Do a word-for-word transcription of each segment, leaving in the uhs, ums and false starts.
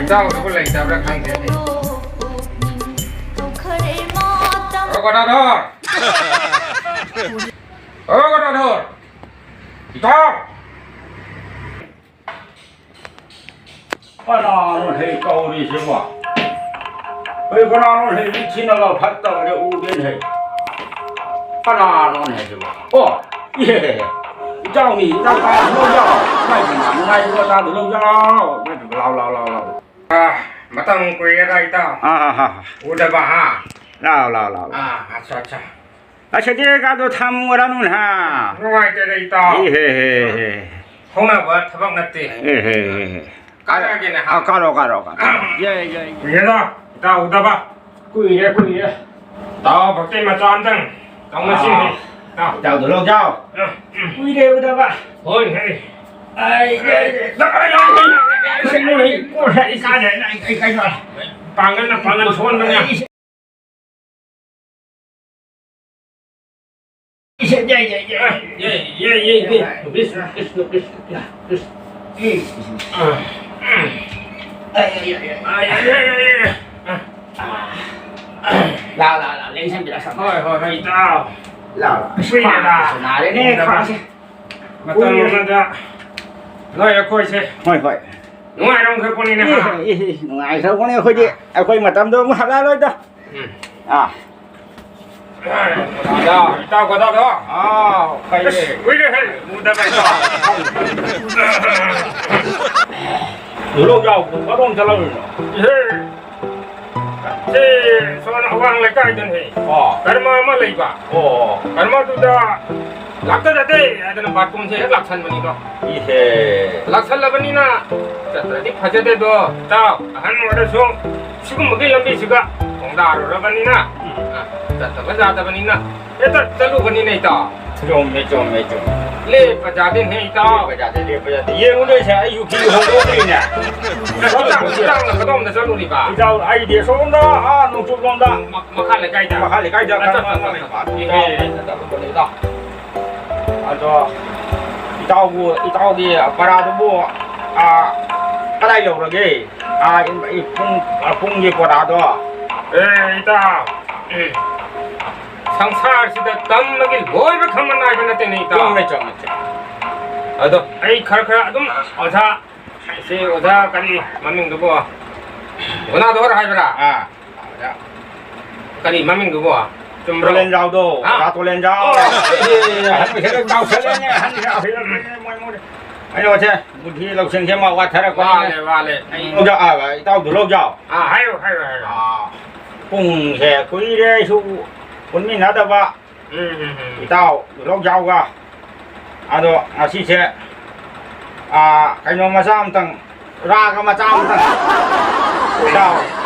ꯏꯇꯥꯎꯗꯨꯕꯨ ꯂꯩꯇꯕ꯭ꯔꯥ ꯈꯪꯗꯦꯅꯦ꯫ ꯑꯣ, ꯒꯗꯥꯙꯣꯔ! ꯑꯣ, ꯒꯗꯥꯙꯣꯔ! ꯏꯇꯥꯎ! ꯀꯅꯥꯅꯣ ꯍꯦ ꯀꯧꯔꯤꯁꯤꯕꯣ? ꯑꯩ ꯀꯅꯥꯅꯣ ꯍꯦ ꯃꯤꯠꯁꯤꯅꯒ ꯐꯠꯇꯕꯅꯦ ꯎꯗꯦꯅꯦ ꯍꯦ꯫ ꯀꯅꯥꯅꯣꯅꯦ ꯍꯥꯏꯁꯤꯕꯣ? ꯑꯣ! ꯏꯍꯦ! ꯏꯇꯥꯎꯅꯤ, ꯏꯇꯥꯎ ꯇꯥꯗꯨ ꯂꯧ ꯌꯥꯎ꯫ ꯏꯃꯥꯏ ꯄꯦꯝꯃ, ꯅꯨꯡꯉꯥꯏꯔꯤꯕꯣ ꯇꯥꯗꯨ ꯂꯧ ꯌꯥꯎ꯫ ꯏꯃꯥꯏ ꯄꯦꯝꯃ, ꯂꯥꯎ, ꯂꯥꯎ, ꯂꯥꯎ, ꯂꯥꯎ꯫ ꯑꯥ, ꯃꯇꯝ ꯀꯨꯏꯔꯦꯗ ꯏꯇꯥꯎ꯫ ꯑꯥ, ꯑꯥ, ꯑꯥ꯫ ꯎꯗꯕ, ꯍꯥ? ꯂꯥꯎ, ꯂꯥꯎ, ꯂꯥꯎ, ꯂꯥꯎ꯫ ꯑꯥ, ꯑꯠꯆꯥ, ꯑꯠꯆꯥ꯫ ꯑꯁ, ꯁꯦꯇꯦ ꯀꯥꯗꯣ ꯊꯝꯃꯨꯔꯅꯨ, ꯍꯥ? ꯅꯨꯡꯉꯥꯏꯇꯦꯗ ꯏꯇꯥꯎ꯫ ꯏꯍꯦ, ꯍꯦ, ꯍꯦ꯫ ꯍꯧꯅꯕ ꯊꯕꯛ ꯅꯠꯇꯦ꯫ ꯏꯍꯦ, ꯍꯦ, ꯍꯦ꯫ ꯀꯥꯔꯛꯑꯒꯦꯅꯦ, ꯍꯥ? ꯑꯥ, ꯀꯥꯔꯣ, ꯀꯥꯔꯣ, ꯀꯥꯔꯣ꯫ ꯌꯥꯏ, ꯌꯥꯏ, ꯌꯥꯏ꯫ ꯀꯨꯏꯔꯦꯗ, ꯏꯇꯥꯎ ꯎꯗꯕ꯫ ꯀꯨꯏꯔꯦ, ꯀꯨꯏꯔꯦ꯫ ꯏꯇꯥꯎ ꯚꯛꯇꯤ ꯃꯆꯥ ꯑꯝꯇꯪ ꯇꯧꯅꯁꯤꯅꯦ꯫ ꯑꯥ꯫ ꯏꯇꯥꯎ꯫ ꯏꯇꯥꯎꯗꯣ ꯂꯧꯖꯥꯎ꯫ ꯎꯝ, ꯎꯝ꯫ ꯀꯨꯏꯔꯦ ꯎꯗꯕ꯫ ꯍꯣꯏ, ꯍꯣꯏ꯫ ꯑꯩ, ꯑꯩ, ꯑꯩ, ꯑꯩ, ꯑꯩ, ꯑꯩ, ꯑꯩ, ꯑꯩ, ꯑꯩ, ꯑꯩ, ꯀꯥꯏꯗ, ꯑꯩ, ꯑꯩ, ꯀꯥꯏꯗ? ꯄꯥꯡꯒꯜꯅ ꯄꯥꯡꯒꯜ ꯁꯣꯟꯕꯅꯦ꯫ ꯏꯁ, ꯌꯥꯏ, ꯌꯥꯏ, ꯌꯥꯏ, ꯌꯥꯏ꯫ ꯑ, ꯌꯥꯏ, ꯌꯥꯏ, ꯌꯥꯏ, ꯌꯥꯏ꯫ ꯕꯤꯁꯅꯨ, ꯕꯤꯁꯅꯨ, ꯕꯤꯁꯅꯨ, ꯕꯤꯁꯅꯨ꯫ ꯎꯝ꯫ ꯑ, ꯎꯝ꯫ ꯑ, ꯌꯥꯏ, ꯌꯥꯏ, ꯌꯥꯏ꯫ ꯑ, ꯌꯥꯏ, ꯌꯥꯏ, ꯌꯥꯏ, ꯌꯥꯏ꯫ ꯑ, ꯑ꯫ ꯂꯥꯎ, ꯂꯥꯎ, ꯂꯥꯎ, ꯂꯦꯡꯁꯟꯕꯤꯔꯣ, ꯁꯣꯝꯗ꯫ ꯍꯣꯏ, ꯍꯣꯏ, ꯍꯣꯏ, ꯏꯇꯥꯎ꯫ ꯂꯥꯎ, ꯂꯥꯎ꯫ ꯀꯨꯏꯔꯦꯗ꯫ ꯈ꯭ꯋꯥꯡꯁꯦ ꯅꯥꯔꯦꯅꯦ, ꯎꯗꯕ꯫ ꯈ꯭ꯋꯥꯡꯁꯦ꯫ ꯃꯇꯝ ꯑꯃꯗ ꯅꯣꯏ ꯑꯩꯈꯣꯏꯁꯦ ꯍꯣꯏ, ꯍꯣꯏ꯫ ꯅꯨꯡꯉꯥꯏꯔꯝꯈ꯭ꯔ ꯄꯣꯠꯅꯤꯅꯦ, ꯍꯥ? ꯏꯍꯦ, ꯏꯍꯦ, ꯅꯨꯡꯉꯥꯏꯈ꯭ꯔꯕꯅꯦ ꯑꯩꯈꯣꯏꯗꯤ꯫ ꯑꯥ꯫ ꯑꯩꯈꯣꯏ ꯃꯇꯝꯗꯣ ꯑꯃꯨꯛ ꯍꯜꯂꯛꯑꯔꯣꯏꯗ꯫ ꯎꯝ꯫ ꯑꯥ꯫ ꯏꯇꯥꯎ ꯒꯣꯗꯥꯗꯣ꯫ ꯑꯥꯎ, ꯐꯩꯌꯦ꯫ ꯑꯁ, ꯀꯨꯏꯔꯦꯍꯦ, ꯎꯗꯕ ꯏꯇꯥꯎ꯫ ꯂꯧ ꯌꯥꯎꯕꯗꯣ ꯀꯗꯣꯝ ꯆꯠꯂꯝꯃꯤꯅꯣ? ꯏꯍꯦ, ꯁꯤ ꯁꯣꯝ ꯑꯋꯥꯡ ꯂꯩꯀꯥꯏꯗꯅꯦ꯫ ꯑꯣ꯫ ꯀꯔꯃ ꯑꯃ ꯂꯩꯕ꯫ ꯑꯣ꯫ ꯀꯔꯃꯗꯨꯗ ꯂꯥꯛꯇ ꯌꯥꯗꯦ ꯍꯥꯏꯗꯅ ꯕꯥꯔꯇꯣꯟꯁꯦ ꯍꯦꯛ ꯂꯥꯛꯁꯟꯕꯅꯤꯗꯣ꯫ ꯏꯍꯦ꯫ ꯂꯥꯛꯁꯜꯂꯕꯅꯤꯅ ꯆꯠꯇ꯭ꯔꯗꯤ ꯐꯖꯗꯦꯗꯣ꯫ ꯏꯇꯥꯎ, ꯑꯍꯟ ꯑꯣꯏꯔꯁꯨ ꯁꯤꯒꯨꯝꯕꯒꯤ ꯂꯝꯕꯤꯁꯤꯒ ꯈꯣꯡꯗꯥꯔꯨꯔꯕꯅꯤꯅ, ꯎꯝ꯫ ꯑ, ꯆꯠꯇꯕ ꯌꯥꯗꯕꯅꯤꯅ ꯍꯦꯛꯇ ꯆꯠꯂꯨꯕꯅꯤꯅꯦ, ꯏꯇꯥꯎ꯫ ꯆꯨꯝꯃꯦ, ꯆꯨꯝꯃꯦ, ꯆꯨꯝꯃꯦ꯫ ꯂꯦꯞꯄ ꯌꯥꯗꯦꯅꯦ, ꯏꯇꯥꯎ꯫ ꯂꯦꯞꯄ ꯌꯥꯗꯦ, ꯂꯦꯞꯄ ꯌꯥꯗꯦ꯫ ꯌꯦꯡꯉꯨꯅꯦ, ꯑꯩꯁꯦ ꯑꯩꯁꯨ ꯐꯤ ꯍꯣꯡꯗꯣꯛꯇ꯭ꯔꯤꯅꯦ꯫ ꯏꯇꯥꯎ, ꯏꯇꯥꯎꯅ ꯀꯗꯣꯝꯗ ꯆꯠꯂꯨꯔꯤꯕ? ꯏꯇꯥꯎ, ꯑꯩꯗꯤ ꯑꯁꯣꯝꯗ, ꯑꯥ, ꯅꯣꯡꯆꯨꯞꯂꯣꯝꯗ꯫ ꯃ-, ꯃꯈꯥ ꯂꯩꯀꯥꯏꯗ? ꯃꯈꯥ ꯂꯩꯀꯥꯏꯗ ꯑꯠꯆꯥ, ꯀꯔꯝꯕ ꯑꯃ ꯑꯠꯆꯥ, ꯂꯩꯕ? ꯑꯠꯆꯥ꯫ ꯑꯗꯨꯗ ꯑꯩꯅ ꯆꯠꯂꯨꯕꯅꯤꯗ꯫ ꯑꯗꯣ ꯏꯇꯥꯎꯕꯨ, ꯏꯇꯥꯎꯒꯤ ꯚꯔꯥꯗꯨꯕꯨ, ꯑꯥ, ꯀꯗꯥꯏ ꯌꯧꯔꯒꯦ? ꯑꯥ, ꯏꯝ-, ꯏ-, ꯄꯨꯡ, ꯑ, ꯄꯨꯡꯒꯤ ꯕꯣꯔꯥꯗꯣ꯫ ꯑꯦ, ꯏꯇꯥꯎ꯫ ꯎꯝ꯫ ꯁꯪꯁꯥꯔꯁꯤꯗ ꯇꯝꯕꯒꯤ ꯂꯣꯏꯕ ꯈꯪꯕ ꯅꯥꯏꯕ ꯅꯠꯇꯦꯅꯦ, ꯏꯇꯥꯎ꯫ ꯆꯨꯝꯃꯦ, ꯆꯨꯝꯃꯦ, ꯆꯨꯝꯃꯦ꯫ ꯑꯗꯣ ꯑꯩ ꯈꯔ ꯈꯔ ꯑꯗꯨꯝ ꯑꯣꯖꯥ, ꯁꯤ ꯑꯣꯖꯥ ꯀꯔꯤ ꯃꯃꯤꯡꯗꯨꯕꯣ? ꯒꯣꯅꯥꯙꯣꯔ ꯍꯥꯏꯕ꯭ꯔꯥ? ꯑꯥ꯫ ꯀꯔꯤ ꯃꯃꯤꯡꯗꯨꯕꯣ? ꯆꯨꯝꯕ꯭ꯔꯣ? ꯇꯣꯂꯦꯟꯖꯥꯎꯗꯣ, ꯍꯥ? ꯑꯣꯖꯥ ꯇꯣꯂꯦꯟꯖꯥꯎ꯫ ꯑꯣ, ꯑꯦ, ꯑꯦ, ꯑꯦ, ꯑꯍꯟ ꯑꯣꯏꯁꯜꯂꯛ-, ꯅꯥꯎꯁꯜꯂꯛꯑꯦꯅꯦ, ꯑꯍꯟ ꯑꯣꯏꯁꯜꯂꯛꯑꯦ, ꯃꯣꯏ, ꯃꯣꯏ꯫ ꯑꯩ ꯋꯥꯁꯦ, ꯕꯨꯙꯤ ꯂꯧꯁꯤꯡꯁꯦ ꯃꯥ ꯋꯥꯊꯔꯛꯄꯅꯤꯅꯦ꯫ ꯋꯥꯠꯂꯦ, ꯋꯥꯠꯂꯦ꯫ ꯑꯩ ꯑꯣꯖꯥ, ꯑ, ꯏꯇꯥꯎ ꯙꯣꯂꯣꯛꯖꯥꯎ꯫ ꯑꯥ, ꯍꯥꯏꯔꯣ, ꯍꯥꯏꯔꯣ, ꯍꯥꯏꯔꯣ꯫ ꯑꯥ, ꯄꯨꯡꯁꯦ ꯀꯨꯏꯔꯦ ꯑꯩꯁꯨ ꯄꯨꯟꯃꯤꯟꯅꯗꯕ꯫ ꯎꯝ, ꯎꯝ, ꯎꯝ꯫ ꯏꯇꯥꯎ ꯙꯣꯂꯣꯛꯖꯥꯎꯒ꯫ ꯑꯗꯣ ꯉꯁꯤꯁꯦ, ꯑꯥ, ꯀꯩꯅꯣ ꯃꯆꯥ ꯑꯝꯇꯪ, ꯔꯥꯒ ꯃꯆꯥ ꯑꯝꯇꯪ꯫ ꯏꯇꯥꯎ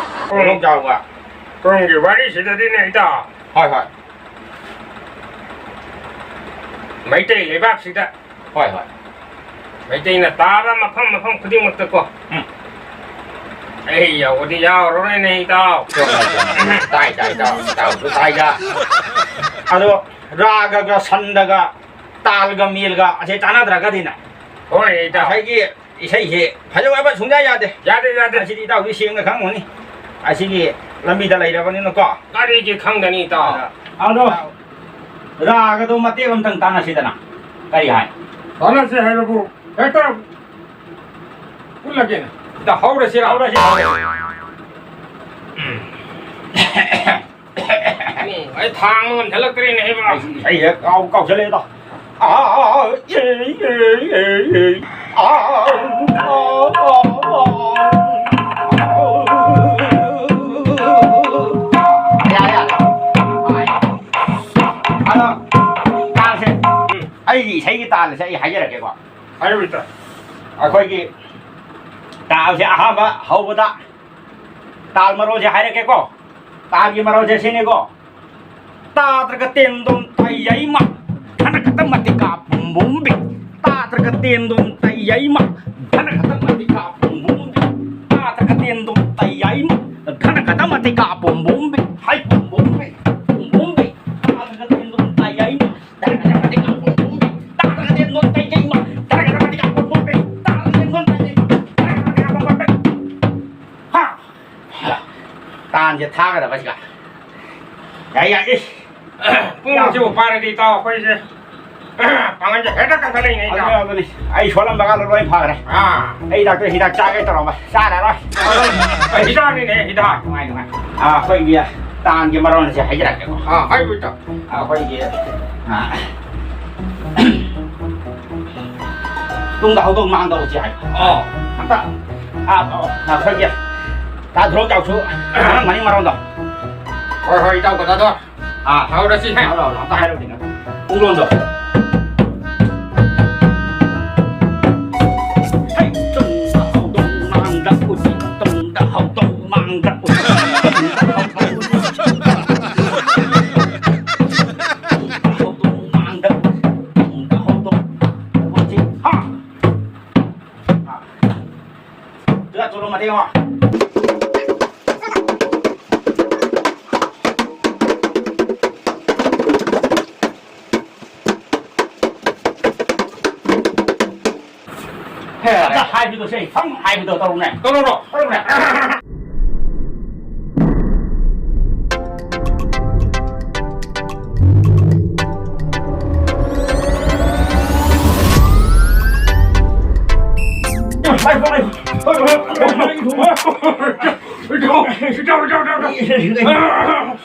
ꯎꯝ꯫ ꯙꯣꯂꯣꯛꯖꯥꯎꯒ꯫ ꯇꯨꯡꯒꯤ ꯋꯥꯔꯤꯁꯤꯗꯗꯤꯅꯦ, ꯏꯇꯥꯎ꯫ ꯍꯣꯏ, ꯍꯣꯏ꯫ ꯃꯩꯇꯩ ꯂꯩꯕꯥꯛꯁꯤꯗ ꯍꯣꯏ, ꯍꯣꯏ꯫ ꯃꯩꯇꯩꯅ ꯇꯥꯕ ꯃꯐꯝ, ꯃꯐꯝ ꯈꯨꯗꯤꯡꯃꯛꯇꯀꯣ꯫ ꯎꯝ꯫ ꯑꯩ ꯌꯧꯕꯗꯤ ꯌꯥꯎꯔꯔꯣꯏꯅꯦ, ꯏꯇꯥꯎ꯫ ꯆꯨꯝꯃꯦ, ꯆꯨꯝꯃꯦ꯫ ꯇꯥꯏ, ꯇꯥꯏ, ꯏꯇꯥꯎ, ꯏꯇꯥꯎꯁꯨ ꯇꯥꯏꯗ꯫ ꯑꯗꯣ ꯔꯥꯒꯒ ꯁꯟꯗꯒ ꯇꯥꯜꯒ ꯃꯦꯜꯒ ꯑꯁꯦ ꯆꯥꯟꯅꯗ꯭ꯔꯒꯗꯤꯅꯦ꯫ ꯍꯣꯏ, ꯏꯇꯥꯎ꯫ ꯉꯁꯥꯏꯒꯤ ꯏꯁꯩꯁꯦ ꯐꯖꯧ ꯍꯥꯏꯕ ꯁꯨꯡꯌꯥ ꯌꯥꯗꯦ꯫ ꯌꯥꯗꯦ, ꯌꯥꯗꯦ꯫ ꯑꯁꯤꯗꯤ ꯏꯇꯥꯎꯗꯤ ꯁꯦꯡꯅ ꯈꯪꯉꯝꯒꯅꯤ꯫ ꯑꯁꯤꯒꯤ ꯂꯝꯕꯤꯗ ꯂꯩꯔꯕꯅꯤꯅꯀꯣ꯫ ꯀꯔꯤꯒꯤ ꯈꯪꯗꯅꯤ, ꯏꯇꯥꯎ? ꯑꯗꯣ ꯔꯥꯒꯗꯣ ꯃꯇꯦꯛ ꯑꯃꯇꯪ ꯇꯥꯟꯅꯁꯤꯗꯅ꯫ ꯀꯔꯤ ꯍꯥꯏ? ꯇꯥꯟꯅꯁꯤ ꯍꯥꯏꯕꯕꯨ ꯍꯦꯛꯇ ꯎꯠꯂꯒꯦꯅꯦ꯫ ꯏꯇꯥꯎ, ꯍꯧꯔꯁꯤꯔꯥ? ꯍꯧꯔꯁꯤ, ꯍꯧꯔꯁꯤ꯫ ꯎꯝ꯫ ꯎꯝ, ꯑꯩ ꯊꯥꯡꯕ ꯉꯝꯁꯤꯜꯂꯛꯇ꯭ꯔꯦꯅꯦ, ꯑꯩꯕꯣ꯫ ꯑꯩ, ꯑꯩ ꯍꯦꯛ ꯀꯥꯎ-, ꯀꯥꯎꯁꯜꯂꯛꯑꯦꯗ꯫ ꯑꯥ, ꯑꯦ, ꯑꯦ, ꯑꯦ, ꯑꯦ, ꯑꯥ, ꯑꯥ, ꯑꯥ, ꯑꯥ꯫ ꯌꯥꯔꯦ, ꯌꯥꯔꯦ꯫ ꯑꯗꯣ, ꯇꯥꯜꯁꯦ, ꯎꯝ꯫ ꯑꯩꯒꯤ ꯏꯁꯩꯒꯤ ꯇꯥꯜꯁꯦ ꯑꯩ ꯍꯥꯏꯖꯔꯛꯀꯦꯀꯣ꯫ ꯍꯥꯏꯌꯨ, ꯏꯇꯥꯎ꯫ ꯑꯩꯈꯣꯏꯒꯤ ꯇꯥꯜꯁꯦ ꯑꯍꯥꯟꯕ ꯍꯧꯕꯗ ꯇꯥꯜ ꯃꯔꯣꯜꯁꯦ ꯍꯥꯏꯔꯛꯀꯦꯀꯣ꯫ ꯇꯥꯜꯒꯤ ꯃꯔꯣꯜꯁꯦ ꯁꯤꯅꯤꯀꯣ꯫ ꯇꯥꯗ꯭ꯔꯒ ꯇꯦꯟꯗꯣꯟ ꯇꯥꯏꯌꯩꯃ, ꯙꯅ ꯈꯛꯇ ꯃꯇꯤꯀꯥ ꯄꯨꯝꯕꯨꯝꯕꯤ꯫ ꯇꯥꯗ꯭ꯔꯒ ꯇꯦꯟꯗꯣꯟ ꯇꯥꯏꯌꯩꯃ, ꯙꯅ ꯈꯛꯇ ꯃꯇꯤꯀꯥ ꯄꯨꯝꯕꯨꯝꯕꯤ꯫ ꯇꯥꯗ꯭ꯔꯒ ꯇꯦꯟꯗꯣꯟ ꯇꯥꯏꯌꯩꯃ, ꯙꯅ ꯈꯛꯇ ꯃꯇꯤꯀꯥ ꯄꯨꯝꯕꯨꯝꯕꯤ꯫ ꯍꯥꯏ ꯄꯨꯝꯕꯨꯝꯕꯤ, ꯄꯨꯝꯕꯨꯝꯕꯤ꯫ ꯇꯥꯗ꯭ꯔꯒ ꯇꯦꯟꯗꯣꯟ ꯇꯥꯏꯌꯩꯃ, ꯙꯅ ꯈꯛꯇ ꯃꯇꯤꯀꯥ ꯄꯨꯝꯕꯨꯝꯕꯤ꯫ ꯇꯥꯗ꯭ꯔꯒ ꯇꯦꯟꯗꯣꯟ ꯇꯥꯏꯌꯩꯃ, ꯙꯅ ꯈꯛꯇ ꯃꯇꯤꯀꯥ ꯄꯨꯝꯕꯨꯝꯕꯤ꯫ ꯇꯥꯗ꯭ꯔꯒ ꯇꯦꯟꯗꯣꯟ ꯇꯥꯏꯌꯩꯃ, ꯙꯅ ꯈꯛꯇ ꯃꯇꯤꯀꯥ ꯄꯨꯝꯕꯨꯝꯕꯤ꯫ ꯁꯦ ꯊꯥꯒꯗꯕ ꯁꯤꯒ꯫ ꯌꯥꯏ, ꯌꯥꯏ, ꯏꯁ꯫ ꯄꯨꯡꯁꯤꯕꯨ ꯄꯥꯔꯗꯤ ꯏꯇꯥꯎ ꯑꯩꯈꯣꯏꯁꯦ ꯄꯥꯡꯒꯜꯁꯦ ꯍꯦꯛꯇ ꯀꯟꯈꯠꯂꯛꯏꯅꯦ, ꯏꯇꯥꯎ꯫ ꯑꯗꯨꯅꯤ, ꯑꯗꯨꯅꯤ꯫ ꯑꯩ ꯁꯣꯜꯂꯝꯕꯒ ꯂꯣꯏ ꯐꯈ꯭ꯔꯦ꯫ ꯑꯥ꯫ ꯑꯩ ꯗꯥꯛꯇꯔ ꯍꯤꯗꯥꯛ ꯆꯥꯒꯦ ꯇꯧꯔꯝꯕ, ꯆꯥꯔꯔꯣꯏ꯫ ꯑꯩ ꯍꯤꯗꯥꯛꯅꯤꯅꯦ, ꯍꯤꯗꯥꯛ꯫ ꯅꯨꯡꯉꯥꯏ, ꯅꯨꯡꯉꯥꯏ꯫ ꯑꯥ, ꯑꯩꯈꯣꯏꯒꯤ ꯇꯥꯟꯒꯤ ꯃꯔꯣꯟꯁꯦ ꯍꯥꯏꯖꯔꯛꯀꯦꯀꯣ꯫ ꯑꯥ, ꯍꯥꯏꯌꯨ, ꯏꯇꯥꯎ꯫ ꯑꯩꯈꯣꯏꯒꯤ, ꯑꯥ, ꯇꯨꯡꯗ ꯍꯧꯗꯣꯡ ꯃꯥꯡꯗ ꯎꯆꯤ ꯍꯥꯏ꯫ ꯑꯣ꯫ ꯑꯝꯇ, ꯑꯥ, ꯑꯣ, ꯑꯩꯈꯣꯏꯒꯤ ꯇꯥ ꯙꯣꯔꯣꯛ ꯆꯥꯎꯁꯨ ꯈꯪꯉꯝꯒꯅꯤ ꯃꯔꯣꯟꯗꯣ꯫ ꯍꯣꯏ, ꯍꯣꯏ, ꯏꯇꯥꯎ ꯀꯣꯇꯥꯗꯣ꯫ ꯑꯥ꯫ ꯍꯧꯔꯁꯤ, ꯍꯦ꯫ ꯍꯧꯔꯣ, ꯍꯧꯔꯣ, ꯑꯝꯇ ꯍꯥꯏꯔꯣ ꯀꯩꯅꯣ꯫ ꯄꯨꯡꯂꯣꯟꯗꯣ꯫ ꯍꯩ, ꯇꯨꯡꯗ ꯍꯧꯗꯣꯡ ꯃꯥꯡꯗ ꯎꯆꯤ, ꯇꯨꯡꯗ ꯍꯧꯗꯣꯡ ꯃꯥꯡꯗ ꯎꯆꯤ, ꯇꯨꯡꯗ ꯍꯧꯗꯣꯡ ꯃꯥꯡꯗ ꯎꯆꯤ꯫ ꯍꯧꯗꯣꯡ ꯃꯥꯡꯗ ꯎꯆꯤ, ꯇꯨꯡꯗ ꯍꯧꯗꯣꯡ ꯃꯥꯡꯗ ꯎꯆꯤ꯫ ꯍꯥ꯫ ꯍꯥ꯫ ꯆꯨꯔꯥ ꯆꯨꯔꯨ ꯃꯇꯦꯛ ꯑꯃ꯫ ꯍꯦ, ꯑꯗ ꯍꯥꯏꯕꯗꯣ ꯁꯦ, ꯐꯝ ꯍꯥꯏꯕꯗꯣ ꯇꯧꯔꯨꯅꯦ꯫ ꯇꯧꯔꯨꯔꯣ꯫ ꯇꯧꯔꯨꯅꯦ꯫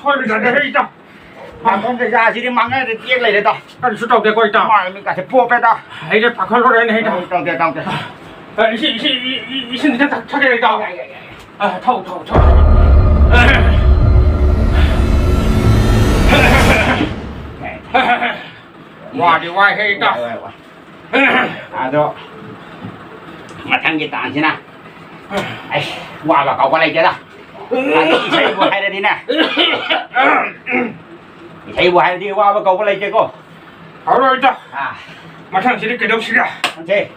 ꯁꯣꯏꯕ ꯌꯥꯗꯦ, ꯏꯇꯥꯎ꯫ ꯅꯥꯇꯣꯟ ꯀꯩꯀꯥꯁꯤꯗꯤ ꯃꯥꯡꯅꯗ ꯇꯦꯛ ꯂꯩꯔꯦꯗꯣ꯫ ꯀꯔꯤꯁꯨ ꯇꯧꯗꯦꯀꯣ, ꯏꯇꯥꯎ꯫ ꯃꯥꯏ ꯃꯤꯠꯀꯥꯁꯦ ꯄꯣꯞꯄꯦꯗ꯫ ꯑꯩꯁꯦ ꯄꯥꯈꯠꯂꯨꯔꯦꯅꯦ, ꯏꯇꯥꯎ꯫ ꯇꯧꯗꯦ, ꯇꯧꯗꯦ꯫ ꯑ, ꯏꯁꯤꯡ, ꯏꯁꯤꯡ, ꯏ-, ꯏ-, ꯏꯁꯤꯡ ꯈꯤꯇꯪ ꯊꯛ-, ꯊꯛꯀꯦ, ꯏꯇꯥꯎ꯫ ꯌꯥꯏ, ꯌꯥꯏ, ꯌꯥꯏ꯫ ꯑ, ꯊꯛꯎ, ꯊꯛꯎ, ꯊꯛꯎ꯫ ꯋꯥꯗꯤ ꯋꯥꯏꯍꯦ, ꯏꯇꯥꯎ꯫ ꯋꯥꯏ, ꯋꯥꯏ, ꯋꯥꯏ꯫ ꯑꯗꯣ ꯃꯊꯪꯒꯤ ꯇꯥꯟꯁꯤꯅ, ꯑꯩꯁ, ꯋꯥꯕ ꯀꯧꯕ ꯂꯩꯇꯦꯗ꯫ ꯑꯗꯣ ꯏꯁꯩꯕꯨ ꯍꯥꯏꯔꯗꯤꯅꯦ, ꯏꯁꯩꯕꯨ ꯍꯥꯏꯔꯗꯤ ꯋꯥꯕ ꯀꯧꯕ ꯂꯩꯇꯦꯀꯣ꯫ ꯍꯧꯔꯣ, ꯏꯇꯥꯎ꯫ ꯑꯥ꯫ ꯃꯊꯪꯁꯤꯗꯤ ꯀꯩꯗꯧꯁꯤꯒꯦ? ꯁꯦ꯫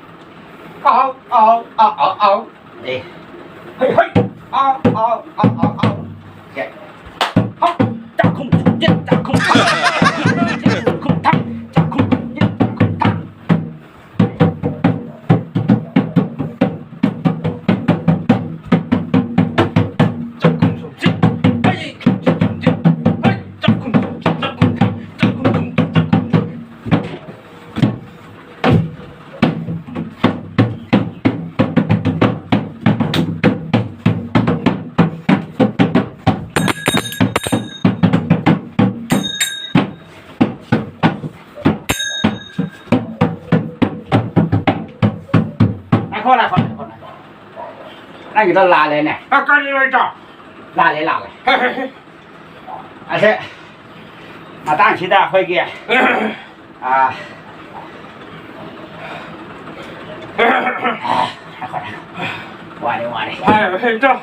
ꯑꯥꯎ, ꯑꯥꯎ, ꯑꯥꯎ, ꯑꯥꯎ, ꯑꯥꯎ꯫ ꯑꯦ꯫ ꯍꯩ, ꯍꯩ꯫ ꯑꯥꯎ, ꯑꯥꯎ, ꯑꯥꯎ, ꯑꯥꯎ, ꯑꯥꯎ꯫ ꯁꯦ꯫ ꯍꯥ꯫ ꯆꯥꯛꯈꯨꯝ ꯁꯨꯝꯖꯤꯠ, ꯆꯥꯛꯈꯨꯝ ꯊꯛ꯫ ꯆꯥꯛꯈꯨꯝ ꯁꯨꯝꯖꯤꯠ, ꯆꯥꯛꯈꯨꯝ ꯊꯛ꯫ ꯆꯥꯛꯈꯨꯝ ꯁꯨꯝꯖꯤꯠ꯫ ꯅꯪꯒꯤꯗꯣ ꯂꯥꯜꯂꯦꯅꯦ꯫ ꯑ, ꯀꯔꯤꯅꯣ ꯏꯇꯥꯎ? ꯂꯥꯜꯂꯦ, ꯂꯥꯜꯂꯦ꯫ ꯑꯁꯦ, ꯃꯇꯥꯡꯁꯤꯗ ꯑꯩꯈꯣꯏꯒꯤ, ꯑꯥ, ꯋꯥꯔꯦ, ꯋꯥꯔꯦ꯫ ꯍꯥꯏ, ꯏꯇꯥꯎ꯫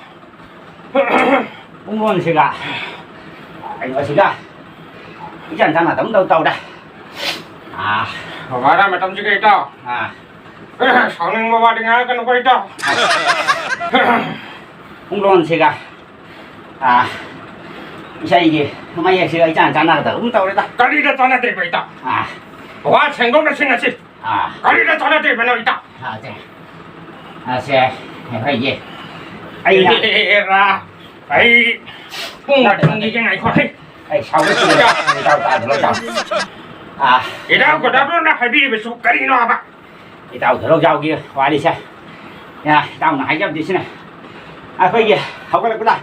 ꯄꯨꯡꯂꯣꯟꯁꯤꯒ ꯀꯩꯅꯣꯁꯤꯒ ꯏꯆꯥꯟ ꯆꯥꯟꯅꯗꯕ ꯇꯧ ꯇꯧꯔꯦ꯫ ꯑꯥ꯫ ꯕꯕꯥꯅ ꯃꯇꯝꯁꯤꯒ ꯏꯇꯥꯎ꯫ ꯑꯥ꯫ ꯁꯥꯎꯅꯤꯡꯕ ꯋꯥꯗꯤ ꯉꯥꯡꯉꯛꯀꯅꯨꯀꯣ ꯏꯇꯥꯎ꯫ ꯄꯨꯡꯂꯣꯟꯁꯤꯒ, ꯑꯥ, ꯏꯁꯩꯒꯤ ꯃꯌꯦꯛꯁꯤꯒ ꯏꯆꯥꯟ ꯆꯥꯟꯅꯒꯗꯕ ꯑꯗꯨꯝ ꯇꯧꯔꯦꯗ꯫ ꯀꯔꯤꯗ ꯆꯥꯟꯅꯗ꯭ꯔꯤꯕ ꯏꯇꯥꯎ? ꯑꯥ꯫ ꯋꯥ ꯁꯦꯡꯗꯣꯛꯅ ꯁꯤꯟꯅꯁꯤ꯫ ꯑꯥ꯫ ꯀꯔꯤꯗ ꯆꯥꯟꯅꯗ꯭ꯔꯤꯕꯅꯣ ꯏꯇꯥꯎ? ꯑꯥ, ꯁꯦ꯫ ꯑꯥ, ꯁꯦ, ꯑꯩꯈꯣꯏꯒꯤ, ꯑꯩꯅ ꯑꯦꯔꯥ, ꯑꯩ ꯄꯨꯡ ꯅꯠꯇꯦ, ꯅꯠꯇꯦ꯫ ꯃꯇꯝꯒꯤ ꯉꯥꯏꯈꯣ, ꯍꯩ꯫ ꯑꯩ ꯁꯥꯎꯒꯠꯇꯦ꯫ ꯏꯇꯥꯎ꯫ ꯏꯇꯥꯎ ꯇꯥꯗ꯭ꯔꯣ, ꯏꯇꯥꯎ? ꯑꯥ꯫ ꯏꯇꯥꯎ ꯒꯣꯗꯥꯕ꯭ꯔꯣꯅ ꯍꯥꯏꯕꯤꯔꯤꯕꯁꯨ ꯀꯔꯤꯅꯣ ꯍꯥꯏꯕ? ꯏꯇꯥꯎ ꯙꯔꯧꯖꯥꯎꯒꯤ ꯋꯥꯔꯤꯁꯦ꯫ ꯌꯥ, ꯏꯇꯥꯎꯅ ꯍꯥꯏꯖꯕꯗꯤ ꯁꯤꯅ꯫ ꯑꯩꯈꯣꯏꯒꯤ ꯍꯧꯒꯠꯂꯛꯄꯗ,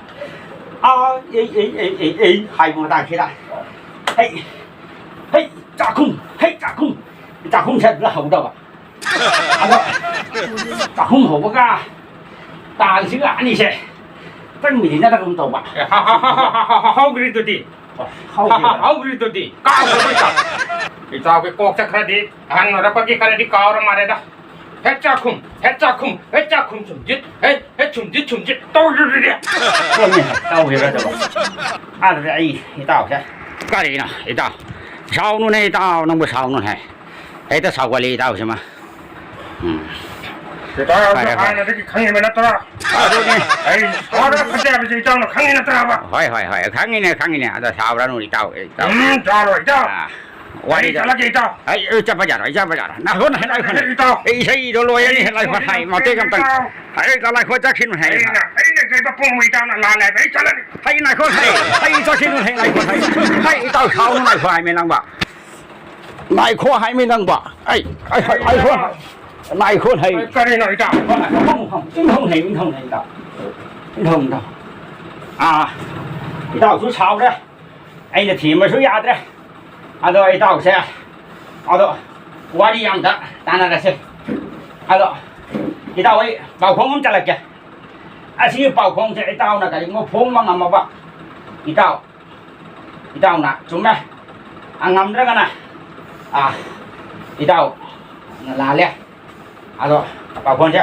ꯑꯥ, ꯑꯩ, ꯑꯩ, ꯑꯩ, ꯑꯩ, ꯑꯩ ꯍꯥꯏꯕ ꯃꯇꯥꯡꯁꯤꯗ, ꯍꯩ, ꯍꯩ, ꯆꯥꯛꯈꯨꯝ, ꯍꯩ, ꯆꯥꯛꯈꯨꯝ, ꯆꯥꯛꯈꯨꯝ ꯁꯠꯂ ꯍꯧꯗꯕ꯫ ꯑꯗꯣ ꯆꯥꯛꯈꯨꯝ ꯍꯧꯕꯒ ꯇꯥꯡꯁꯤꯒ ꯑꯅꯤꯁꯦ ꯆꯪꯃꯤꯟꯅꯗꯒꯨꯝ ꯇꯧꯕ꯫ ꯑꯦ, ꯍ-, ꯍ-, ꯍ-, ꯍ-, ꯍ-, ꯍ-, ꯍꯧꯈ꯭ꯔꯤꯗꯨꯗꯤ꯫ ꯍ-, ꯍ-, ꯍꯧꯈ꯭ꯔꯤꯗꯨꯗꯤ꯫ ꯀꯥꯎꯈ꯭ꯔꯕ ꯏꯇꯥꯎ? ꯏꯇꯥꯎꯒꯤ ꯀꯣꯛꯁꯦ ꯈꯔꯗꯤ ꯑꯍꯟ ꯑꯣꯏꯔꯛꯄꯒꯤ ꯈꯔꯗꯤ ꯀꯥꯎꯔ ꯃꯥꯜꯂꯦꯗ꯫ ꯍꯦꯠ ꯆꯥꯛꯈꯨꯝ, ꯍꯦꯠ ꯆꯥꯛꯈꯨꯝ, ꯍꯦꯠ ꯆꯥꯛꯈꯨꯝ ꯁꯨꯝꯖꯤꯠ, ꯍꯦꯠ, ꯍꯦꯠ ꯁꯨꯝꯖꯤꯠ, ꯁꯨꯝꯖꯤꯠ ꯇꯧꯔꯤꯗꯨꯗꯤ꯫ ꯍꯣꯏꯅꯦ, ꯇꯧꯈꯤꯕ꯭ꯔꯥ ꯑꯗꯨꯕꯣ? ꯑꯗꯨꯗꯤ ꯑꯩ ꯏꯇꯥꯎꯁꯦ꯫ ꯀꯔꯤꯅꯣ ꯏꯇꯥꯎ? ꯁꯥꯎꯅꯨꯅꯦ ꯏꯇꯥꯎ, ꯅꯪꯕꯨ ꯁꯥꯎꯅꯨꯅꯦ꯫ ꯍꯦꯛꯇ ꯁꯥꯎꯒꯠꯂꯤ ꯏꯇꯥꯎꯁꯤꯃ꯫ ꯎꯝ꯫ ꯏꯇꯥꯎ, ꯐꯔꯦ, ꯐꯔꯦ꯫ ꯍꯥꯟꯅꯗꯒꯤ ꯈꯪꯉꯤꯕ ꯅꯠꯇ꯭ꯔꯣ? ꯑꯗꯨꯅꯤ꯫ ꯑꯩ ꯁꯥꯎꯔ ꯐꯠꯇꯦ ꯍꯥꯏꯕꯁꯦ ꯏꯇꯥꯎꯅ ꯈꯪꯉꯤ ꯅꯠꯇ꯭ꯔꯕ? ꯍꯣꯏ, ꯍꯣꯏ, ꯍꯣꯏ, ꯈꯪꯉꯤꯅꯦ, ꯈꯪꯉꯤꯅꯦ꯫ ꯑꯗꯣ ꯁꯥꯎꯔꯅꯨ ꯏꯇꯥꯎ, ꯏꯇꯥꯎ꯫ ꯎꯝ, ꯁꯥꯎꯔꯣꯏ ꯏꯇꯥꯎ꯫ ꯑꯥ, ꯑꯩ ꯋꯥꯔꯤꯗꯣ꯫ ꯆꯠꯂꯒꯦ ꯏꯇꯥꯎ꯫ ꯑꯩ, ꯑꯩ ꯆꯠꯄ ꯌꯥꯔꯣꯏ, ꯑꯩ ꯆꯠꯄ ꯌꯥꯔꯣꯏ꯫ ꯉꯥꯏꯈꯣ, ꯉꯥꯏꯈꯣ, ꯉꯥꯏꯈꯣ꯫ ꯏꯇꯥꯎ꯫ ꯑꯩ ꯏꯁꯩꯗꯣ ꯂꯣꯏꯔꯅꯤ, ꯑꯩ ꯉꯥꯏꯈꯣ, ꯍꯥꯏ, ꯃꯇꯦꯛ ꯑꯝꯇꯪ꯫ ꯏꯇꯥꯎ꯫ ꯑꯩ ꯉꯥꯏꯈꯣ, ꯆꯠꯈꯤꯅꯨ ꯍꯥꯏ꯫ ꯑꯩꯅ, ꯑꯩꯅ ꯀꯩꯗ ꯄꯨꯡ ꯏꯇꯥꯎꯅ ꯂꯥꯜꯂꯦ ꯍꯥꯏꯕ ꯑꯩ ꯆꯠꯂꯅꯤ꯫ ꯑꯩ ꯉꯥꯏꯈꯣ, ꯑꯩ, ꯑꯩ ꯆꯠꯈꯤꯅꯨ ꯍꯥꯏ, ꯉꯥꯏꯈꯣ ꯍꯥꯏ꯫ ꯑꯩ ꯏꯇꯥꯎ ꯁꯥꯎꯅꯨ ꯉꯥꯏꯈꯣ ꯍꯥꯏꯃꯤ ꯅꯪꯕ꯫ ꯉꯥꯏꯈꯣ ꯍꯥꯏꯃꯤ ꯅꯪꯕ꯫ ꯑꯩ, ꯑꯩ, ꯑꯩ, ꯉꯥꯏꯈꯣ꯫ ꯉꯥꯏꯈꯣ ꯍꯥꯏ꯫ ꯀꯔꯤꯅꯣ ꯏꯇꯥꯎ? ꯏꯪꯊꯧ ꯍꯥꯏ, ꯏꯪꯊꯧ ꯍꯥꯏ, ꯏꯇꯥꯎ꯫ ꯏꯪꯊꯧ, ꯏꯪꯊꯧ꯫ ꯑꯥ, ꯏꯇꯥꯎꯁꯨ ꯁꯥꯎꯔꯦ꯫ ꯑꯩꯅ ꯊꯦꯝꯕꯁꯨ ꯌꯥꯗ꯭ꯔꯦ꯫ ꯑꯗꯣ ꯏꯇꯥꯎꯁꯦ, ꯑꯗꯣ ꯋꯥꯔꯤ ꯑꯝꯇ ꯇꯥꯟꯅꯔꯁꯦ꯫ ꯑꯗꯣ ꯏꯇꯥꯎ ꯑꯩ ꯄꯥꯎꯈꯣꯡ ꯑꯃ ꯆꯠꯂꯛꯀꯦ꯫ ꯑꯁꯤꯒꯤ ꯄꯥꯎꯈꯣꯡꯁꯦ ꯏꯇꯥꯎꯅ ꯀꯔꯤꯒꯨꯝꯕ ꯐꯣꯡꯕ ꯉꯝꯃꯕ, ꯏꯇꯥꯎ, ꯏꯇꯥꯎꯅ ꯆꯨꯝꯃꯦ꯫ ꯑ, ꯉꯝꯗ꯭ꯔꯒꯅ, ꯑ, ꯏꯇꯥꯎ, ꯂꯥꯜꯂꯦ꯫ ꯑꯗꯣ ꯄꯥꯎꯈꯣꯡꯁꯦ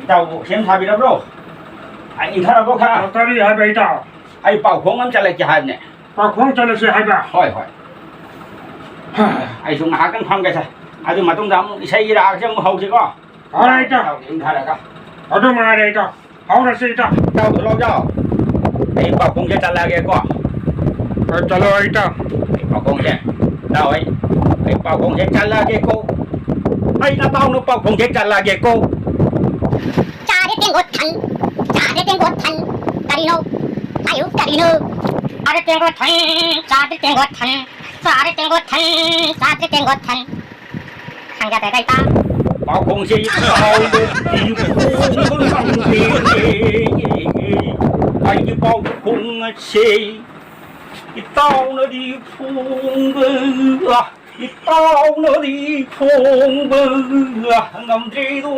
ꯏꯇꯥꯎꯕꯨ ꯁꯦꯝ ꯁꯥꯕꯤꯔꯕ꯭ꯔꯣ? ꯑ, ꯏꯟꯊꯔꯕꯣ ꯈꯔ? ꯀꯔꯤ ꯍꯥꯏꯕ ꯏꯇꯥꯎ? ꯑꯩ ꯄꯥꯎꯈꯣꯡ ꯑꯃ ꯆꯠꯂꯛꯀꯦ ꯍꯥꯏꯕꯅꯦ꯫ ꯄꯥꯎꯈꯣꯡ ꯆꯠꯂꯁꯦ ꯍꯥꯏꯕ? ꯍꯣꯏ, ꯍꯣꯏ꯫ ꯑꯩꯁꯨ ꯉꯥꯏꯍꯥꯛꯇꯪ ꯐꯝꯒꯦꯁꯦ꯫ ꯑꯗꯨ ꯃꯇꯨꯡꯗ ꯑꯃꯨꯛ ꯏꯁꯩ ꯏꯔꯥꯛꯁꯦ ꯑꯃꯨꯛ ꯍꯧꯁꯤꯀꯣ꯫ ꯍꯣꯏ, ꯏꯇꯥꯎ꯫ ꯏꯇꯥꯎꯁꯦ ꯏꯟꯊꯔꯒ꯫ ꯑꯗꯨ ꯃꯉꯥꯏꯔꯦ, ꯏꯇꯥꯎ꯫ ꯍꯧꯔꯁꯤ, ꯏꯇꯥꯎ꯫ ꯏꯇꯥꯎ ꯊꯣꯛꯂꯛꯑꯣ, ꯏꯇꯥꯎ꯫ ꯑꯩ ꯄꯥꯎꯈꯣꯡꯁꯦ ꯆꯠꯂꯛꯑꯒꯦꯀꯣ꯫ ꯍꯣꯏ, ꯆꯠꯂꯣ, ꯏꯇꯥꯎ꯫ ꯑꯩ ꯄꯥꯎꯈꯣꯡꯁꯦ, ꯏꯇꯥꯎ, ꯑꯩ, ꯑꯩ ꯄꯥꯎꯈꯣꯡꯁꯦ ꯆꯠꯂꯛꯑꯒꯦꯀꯣ꯫ ꯑꯩ ꯅꯇꯥꯎꯅ ꯄꯥꯎꯈꯣꯡꯁꯦ ꯆꯠꯂꯛꯑꯒꯦꯀꯣ꯫ ꯆꯥꯔꯦ ꯇꯦꯡꯀꯣꯠ ꯊꯟ, ꯆꯥꯔꯦ ꯇꯦꯡꯀꯣꯠ ꯊꯟ꯫ ꯀꯔꯤꯅꯣ? ꯍꯥꯏꯌꯨ, ꯀꯔꯤꯅꯣ? ꯆꯥꯔꯦ ꯇꯦꯡꯀꯣꯠ ꯊꯟ, ꯆꯥꯔꯦ ꯇꯦꯡꯀꯣꯠ ꯊꯟ꯫ ꯆꯥꯔꯦ ꯇꯦꯡꯀꯣꯠ ꯊꯟ, ꯆꯥꯔꯦ ꯇꯦꯡꯀꯣꯠ ꯊꯟ꯫ ꯈꯪꯖꯗ꯭ꯔꯦꯗ, ꯏꯇꯥꯎ꯫ ꯄꯥꯎꯈꯣꯡꯁꯦ ꯏꯇꯥꯎꯗꯗꯤ ꯐꯣꯡꯕ ꯉꯝꯗꯦꯅꯦ꯫ ꯑꯩꯒꯤ ꯄꯥꯎꯈꯣꯡ ꯑꯁꯦ ꯏꯇꯥꯎꯅꯗꯤ ꯐꯣꯡꯕ, ꯏꯇꯥꯎꯅꯗꯤ ꯐꯣꯡꯕ ꯉꯝꯗ꯭ꯔꯦꯗꯣ,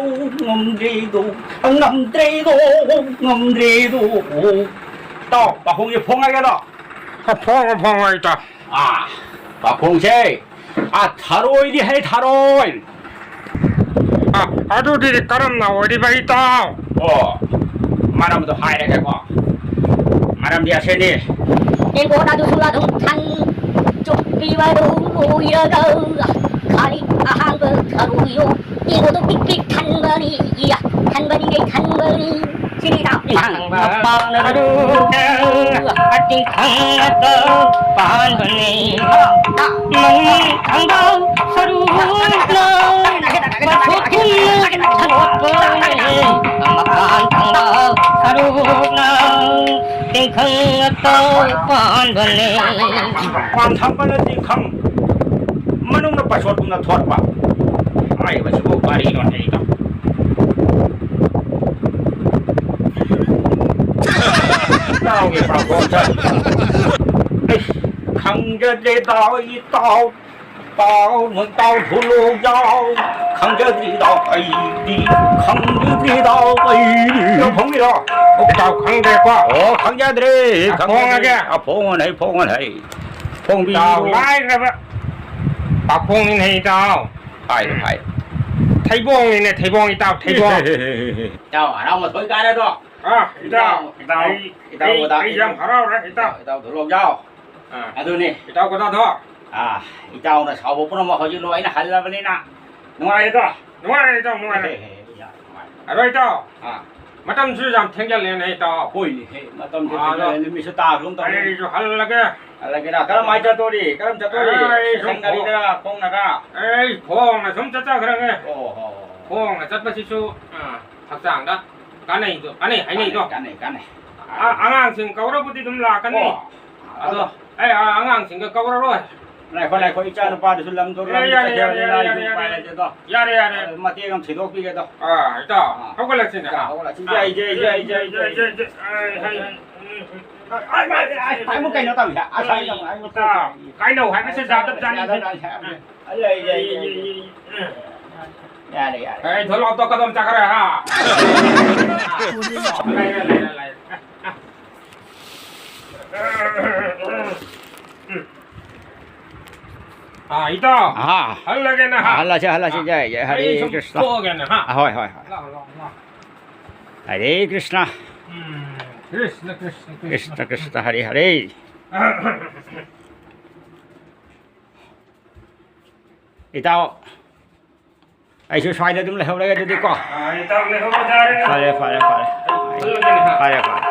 ꯉꯝꯗ꯭ꯔꯦꯗꯣ, ꯉꯝꯗ꯭ꯔꯦꯗꯣ, ꯉꯝꯗ꯭ꯔꯦꯗꯣ꯫ ꯏꯇꯥꯎ, ꯄꯥꯎꯈꯣꯡꯁꯦ ꯐꯣꯡꯉꯒꯦꯗꯣ? ꯐꯣꯡꯉꯣ, ꯐꯣꯡꯉꯣ, ꯏꯇꯥꯎ꯫ ꯑꯥ, ꯄꯥꯎꯈꯣꯡꯁꯦ, ꯑꯥ, ꯊꯔꯣꯏꯗꯤ ꯍꯥꯏ, ꯊꯔꯣꯏ꯫ ꯑꯥ, ꯑꯗꯨꯗꯤ ꯀꯔꯝꯅ ꯑꯣꯏꯔꯤꯕ, ꯏꯇꯥꯎ? ꯑꯣ, ꯃꯔꯝꯗꯣ ꯍꯥꯏꯔꯒꯦꯀꯣ꯫ ꯃꯔꯝꯗꯤ ꯑꯁꯤꯅꯤ꯫ ꯇꯦꯡꯀꯣꯠ ꯑꯗꯨꯁꯨ ꯑꯗꯨꯝ ꯊꯟ, ꯆꯨꯞꯄꯤꯕꯗꯨ ꯑꯣꯏꯔꯒ, ꯈꯥꯂꯤ ꯑꯍꯥꯡꯕ ꯊꯔꯣꯏꯗꯣ, ꯇꯦꯡꯀꯣꯠꯇꯣ ꯄꯤꯛ ꯄꯤꯛ ꯊꯟꯕꯅꯤ, ꯏꯌꯥ, ꯊꯟꯕꯅꯤ, ꯊꯟꯕꯅꯤ꯫ ꯁꯤꯅꯤꯗ꯫ ꯃꯄꯥꯟ ꯑꯗꯨ ꯇꯤꯡꯈꯪ ꯑꯗꯨ ꯄꯥꯟꯕꯅꯤ꯫ ꯃꯅꯨꯡ ꯊꯪꯕ ꯁꯔꯨꯛꯅ ꯃꯊꯣꯠ ꯊꯨꯝꯅ ꯊꯣꯠꯄꯅꯤ꯫ ꯃꯄꯥꯟ ꯊꯪꯕ ꯁꯔꯨꯛꯅ ꯇꯤꯡꯈꯪ ꯑꯗꯨ ꯄꯥꯟꯕꯅꯤ꯫ ꯃꯄꯥꯟ ꯊꯪꯕꯅ ꯇꯤꯡꯈꯪ, ꯃꯅꯨꯡꯅ ꯄꯥꯏꯁꯣꯠ ꯊꯨꯝꯅ ꯊꯣꯠꯄ꯫ ꯍꯥꯏꯔꯤꯕꯁꯤꯕꯨ ꯀꯔꯤꯅꯣꯅꯦ, ꯏꯇꯥꯎ? ꯏꯇꯥꯎꯒꯤ ꯄꯥꯎꯈꯣꯡꯁꯦ꯫ ꯑꯩꯁ, ꯈꯪꯖꯗ꯭ꯔꯦꯗ, ꯏꯇꯥꯎ꯫ ꯇꯥꯎ ꯅꯣꯏ ꯇꯥꯎ ꯊꯣꯂꯣ ꯌꯥꯎ꯫ ꯈꯪꯖꯗ꯭ꯔꯤꯗꯣ ꯑꯩꯗꯤ, ꯈꯪꯖꯗ꯭ꯔꯤꯗꯣ ꯑꯩꯗꯤ꯫ ꯅꯪ ꯐꯣꯡꯉꯤꯔꯣ? ꯏꯇꯥꯎ ꯈꯪꯗ꯭ꯔꯦꯀꯣ꯫ ꯑꯣ, ꯈꯪꯖꯗ꯭ꯔꯦ, ꯑ, ꯈꯪꯖꯗ꯭ꯔꯦ꯫ ꯐꯣꯡꯉꯒꯦ꯫ ꯑ, ꯐꯣꯡꯉꯣꯅꯦ, ꯐꯣꯡꯉꯣꯅꯦ꯫ ꯐꯣꯡꯕꯤꯌꯨ꯫ ꯏꯇꯥꯎ ꯂꯥꯏꯔꯕ ꯄꯥꯈꯣꯡꯅꯤꯅꯦ ꯏꯇꯥꯎ꯫ ꯍꯥꯏ, ꯍꯥꯏ꯫ ꯊꯩꯕꯣꯡꯅꯤꯅꯦ, ꯊꯩꯕꯣꯡ ꯏꯇꯥꯎ, ꯊꯩꯕꯣꯡ꯫ ꯏꯇꯥꯎ ꯍꯔꯥꯎ ꯃꯊꯣꯏ ꯀꯥꯔꯦꯗꯣ꯫ ꯑ, ꯏꯇꯥꯎ, ꯏꯇꯥꯎ, ꯑꯩ, ꯏꯇꯥꯎ ꯑꯩ, ꯀꯗꯥ-, ꯑꯩ ꯌꯥꯝ ꯍꯔꯥꯎꯔꯦ ꯏꯇꯥꯎ꯫ ꯏꯇꯥꯎ ꯊꯣꯂꯣ ꯌꯥꯎ꯫ ꯑꯥ꯫ ꯑꯗꯨꯅꯤ꯫ ꯏꯇꯥꯎ ꯀꯗꯥꯗꯣ? ꯑꯥ, ꯏꯇꯥꯎꯅ ꯁꯥꯎꯕ ꯄꯨꯝꯅꯃꯛ ꯍꯧꯖꯤꯛ ꯂꯣꯏꯅ ꯍꯜꯂꯕꯅꯤꯅ ꯅꯨꯡꯉꯥꯏꯔꯦꯗꯣ? ꯅꯨꯡꯉꯥꯏꯔꯦ ꯏꯇꯥꯎ, ꯅꯨꯡꯉꯥꯏꯔꯦ꯫ ꯍꯦ, ꯍꯦ, ꯍꯦ, ꯌꯥꯝ ꯅꯨꯡꯉꯥꯏꯔꯦ꯫ ꯑꯗꯣ ꯏꯇꯥꯎ, ꯑꯥ꯫ ꯃꯇꯝꯁꯨ ꯌꯥꯝ ꯊꯦꯡꯖꯜꯂꯦꯅꯦ ꯏꯇꯥꯎ꯫ ꯍꯣꯏꯅꯦ, ꯍꯦ, ꯃꯇꯝꯁꯨ ꯑꯥ, ꯑꯗꯣ ꯊꯦꯡꯖꯜꯂꯦ, ꯅꯨꯃꯤꯠꯁꯨ ꯇꯥꯈ꯭ꯔꯒꯨꯝ ꯇꯧꯔꯦ꯫ ꯑꯩꯁꯨ ꯍꯜꯂꯒꯦ꯫ ꯍꯜꯂꯒꯦꯔꯥ? ꯀꯔꯝꯍꯥꯏꯅ ꯆꯠꯇꯣꯔꯤ? ꯀꯔꯝ ꯆꯠꯇꯣꯔꯤ? ꯑꯩ ꯁꯨꯝ ꯁꯥꯏꯀꯜ ꯒꯥꯔꯤꯗꯔꯥ, ꯈꯣꯡꯅꯔꯥ? ꯑꯩ ꯈꯣꯡꯅ ꯁꯨꯝ ꯆꯠꯆꯈ꯭ꯔꯒꯦ꯫ ꯑꯣ, ꯍꯣ, ꯍꯣ, ꯍꯣ꯫ ꯈꯣꯡꯅ ꯆꯠꯄꯁꯤꯁꯨ, ꯑꯥ, ꯍꯛꯆꯥꯡꯗ ꯀꯥꯟꯅꯩꯗꯣ, ꯀꯥꯟꯅꯩ ꯍꯥꯏꯅꯩꯗꯣ꯫ ꯀꯥꯟꯅꯩ, ꯀꯥꯟꯅꯩ, ꯀꯥꯟꯅꯩ꯫ ꯑ-, ꯑꯉꯥꯡꯁꯤꯡ ꯀꯧꯔꯕꯨꯗꯤ ꯑꯗꯨꯝ ꯂꯥꯛꯀꯅꯤ꯫ ꯑꯣ꯫ ꯑꯗꯣ ꯑꯩ, ꯑ-, ꯑꯉꯥꯡꯁꯤꯡꯒ ꯀꯧꯔꯔꯣꯏ꯫ ꯉꯥꯏꯈꯣ, ꯉꯥꯏꯈꯣ, ꯏꯆꯥ ꯅꯨꯄꯥꯗꯨꯁꯨ ꯂꯝꯗꯣ ꯑꯦ, ꯂꯝꯗ ꯌꯥꯔꯦ, ꯌꯥꯔꯦ, ꯆꯠꯈ꯭ꯔꯕꯅꯤꯅ ꯌꯥꯔꯦ, ꯑꯩꯁꯨ ꯌꯥꯔꯦ, ꯎꯄꯥꯏ ꯌꯥꯔꯦ꯫ ꯂꯩꯇꯦꯗꯣ꯫ ꯌꯥꯔꯦ, ꯌꯥꯔꯦ꯫ ꯑ, ꯃꯇꯦꯛ ꯑꯃ ꯊꯤꯗꯣꯛꯄꯤꯒꯦꯗꯣ꯫ ꯑꯥ, ꯏꯇꯥꯎ, ꯑꯥ꯫ ꯍꯧꯒꯠꯂꯁꯤꯅꯦ, ꯏꯇꯥꯎ, ꯍꯥ? ꯍꯧꯒꯠꯂꯁꯤ꯫ ꯑꯥ, ꯌꯥꯏ, ꯌꯥꯏ, ꯌꯥꯏ, ꯌꯥꯏ, ꯌꯥꯏ, ꯌꯥꯏ꯫ ꯑꯩ, ꯑꯩ, ꯑꯩ, ꯑꯩ, ꯑꯩ, ꯑꯩ, ꯑꯃꯨꯛ ꯀꯩꯅꯣ ꯇꯧꯏ, ꯑꯁꯥꯏꯗ ꯑꯃꯨꯛ, ꯑꯩ ꯑꯃꯨꯛ ꯏꯇꯥꯎ, ꯀꯥꯏꯅꯧ ꯍꯥꯏꯕꯁꯦ ꯌꯥꯗꯕꯖꯥꯠꯅꯤ꯫ ꯌꯥꯗꯕꯖꯥꯠꯅꯤ꯫ ꯌꯥꯔꯦ, ꯌꯥꯔꯦ, ꯌꯥꯔꯦ꯫ ꯑꯩ ꯊꯣꯛꯂꯛꯑꯣ, ꯀꯗꯣꯝ ꯆꯠꯈ꯭ꯔꯦ, ꯍꯥ? ꯂꯩꯔꯦ, ꯂꯩꯔꯦ, ꯂꯩꯔꯦ꯫ ꯑꯥ, ꯏꯇꯥꯎ꯫ ꯑꯍꯥ꯫ ꯍꯜꯂꯒꯦꯅ, ꯍꯥ? ꯍꯜꯂꯁꯤ, ꯍꯜꯂꯁꯤ, ꯑꯥ꯫ ꯌꯥꯏ, ꯌꯥꯏ, ꯍꯔꯦ ꯑꯩ ꯁꯨꯝ ꯀ꯭ꯔꯤꯁꯅ꯫ ꯊꯣꯛꯑꯒꯦꯅ, ꯍꯥ? ꯑꯥ, ꯍꯣꯏ, ꯍꯣꯏ, ꯍꯣꯏ꯫ ꯂꯥꯛꯑꯣ, ꯂꯥꯛꯑꯣ, ꯂꯥꯛꯑꯣ꯫ ꯍꯔꯦ ꯀ꯭ꯔꯤꯁꯅ꯫ ꯎꯝ, ꯀ꯭ꯔꯤꯁꯅ, ꯀ꯭ꯔꯤꯁꯅ, ꯀ꯭ꯔꯤꯁꯅ, ꯀ꯭ꯔꯤꯁꯅ꯫ ꯀ꯭ꯔꯤꯁꯅ, ꯀ꯭ꯔꯤꯁꯅ, ꯍꯔꯦ, ꯍꯔꯦ꯫ ꯏꯇꯥꯎ, ꯑꯩꯁꯨ ꯁ꯭ꯋꯥꯏꯗ ꯑꯗꯨꯝ ꯂꯩꯍꯧꯔꯒꯦ ꯑꯗꯨꯗꯤꯀꯣ꯫ ꯑꯥ, ꯏꯇꯥꯎ ꯂꯩꯍꯧꯕ ꯇꯥꯔꯦ꯫ ꯐꯔꯦ, ꯐꯔꯦ, ꯐꯔꯦ꯫ ꯐꯔꯦ, ꯐꯔꯦ꯫